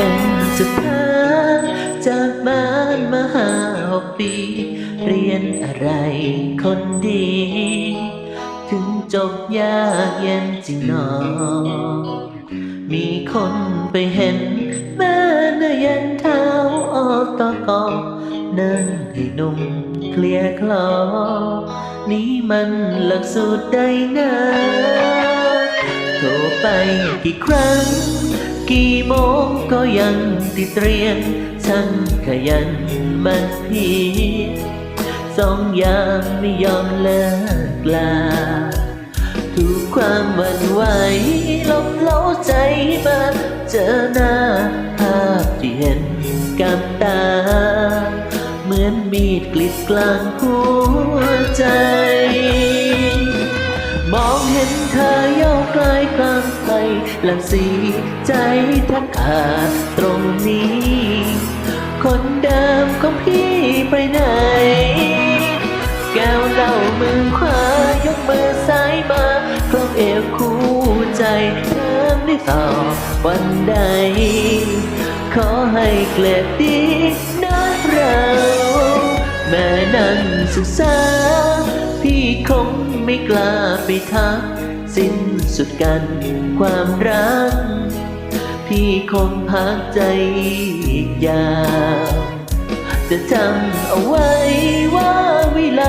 ເປັນສຸດທາ ຈາກບ້ານມາຫ້າຫົກປີ ຮຽນອະໄລຄົນດີ ເຖິງຈົບຍາກເຢັນຈິງໜໍ ມີຄົນໄປເຫັນ ມານະຍັນທ້າວ ອຕກ ເນີ່ງໃຫ້ໜຸ່ມເຄລຍຄລໍ ນີ້ມັນຫຼັກສູດໃດນາ ໂທໄປກີ່ຄັ້ງ ກີ່ໂມງກໍຍັງຕິດຮຽນ ຊ່າງຂະຫຍັນໝັ່ນພຽນ ສອງຢ່າງໄມ່ຍອມເລີກລາ ທຸກຄວາມຫວັ່ນໄຫວ ລົ້ມເຫຼົາໃຈມາເຈີໜ້າ ພາບທີ່ເຫັນກັບຕາ ເໝືອນມີດກຣີດກລາງຫົວໃຈ ມອງເຫັນເທີເຍົາວກາຍກາງໄພ ຫຼັງສີໃຈແທບຂາດຕົງນີ້ ຄົນເດີມຂອງພີ່ໄປໃນ ແກ້ວເຫຼົ້າມືຂວາ ຍົກມືຊ້າຍມາ ຄລອງເອວຄູ່ໃຈ ເທີໄດ້ຕອບວັນໃດ ຂໍໃຫ້ເກລດດີນະເຮົາ ແມ່ນັກສຶກສາ ພີ່ຄົງໄມ່ກ້າໄປທັກ ສິ້ນສຸດກັນຄວາມຮັກ ພີ່ຄົງພັກໃຈອີກຍາວ ຈະຈຳເອົາໄວ້ວ່າວິໄລ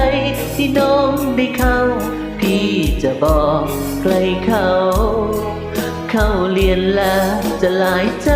ທີ່ນ້ອງໄດ້ເຂົ້າ ພີ່ຈະບອກໃຜເຂົາ ເຂົ້າຮຽນແລ້ວຈະຫຼາຍໃຈ.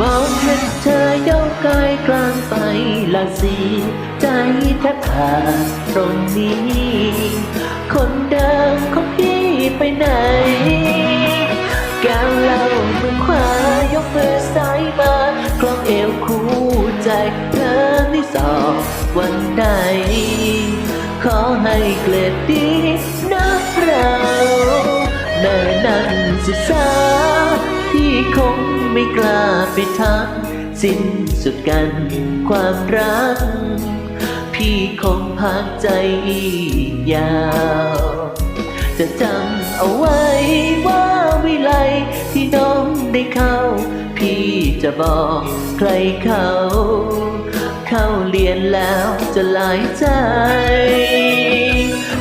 ມອງເຫັນເທີເຍົາວກາຍກາງໄພ ລາສີໃຈແທບຂາດຕົງນີ້ ຄົນເດີມຂອງພີ່ໄປໃນ ແກ້ວເຫຼົ້າມືຂວາ ຍົກມືຊ້າຍມາ ຄລອງເອວຄູ່ໃຈ ເທີໄດ້ສອບວັນໃດ ຂໍໃຫ້ເກລດດີນະເຮົາ ແມ່ນັກສຶກສາ ພີ່ຄົງໄມ່ກ້າໄປທັກ ສິ້ນສຸດກັນຄວາມຮັກ ພີ່ຄົງພັກໃຈອີກຍາວ ຈະຈຳເອົາໄວ້ວ່າວິໄລທີ່ນ້ອງໄດ້ເຂົ້າ ພີ່ຈະບອກໃຜເຂົາ ເຂົ້າຮຽນແລ້ວຈະຫຼາຍໃຈ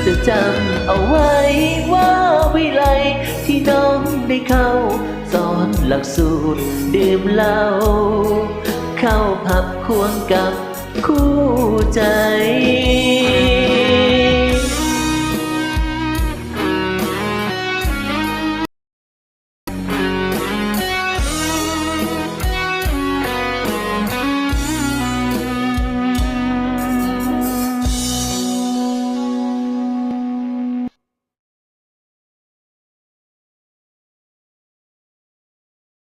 ຈະຈຳເອົາໄວ້ວ່າວິໄລທີ່ນ້ອງໄດ້ເຂົ້າ ສອນຫຼັກສູດດື່ມເຫຼົ້າ ເຂົ້າພັບຄວງກັບຄູ່ໃຈ.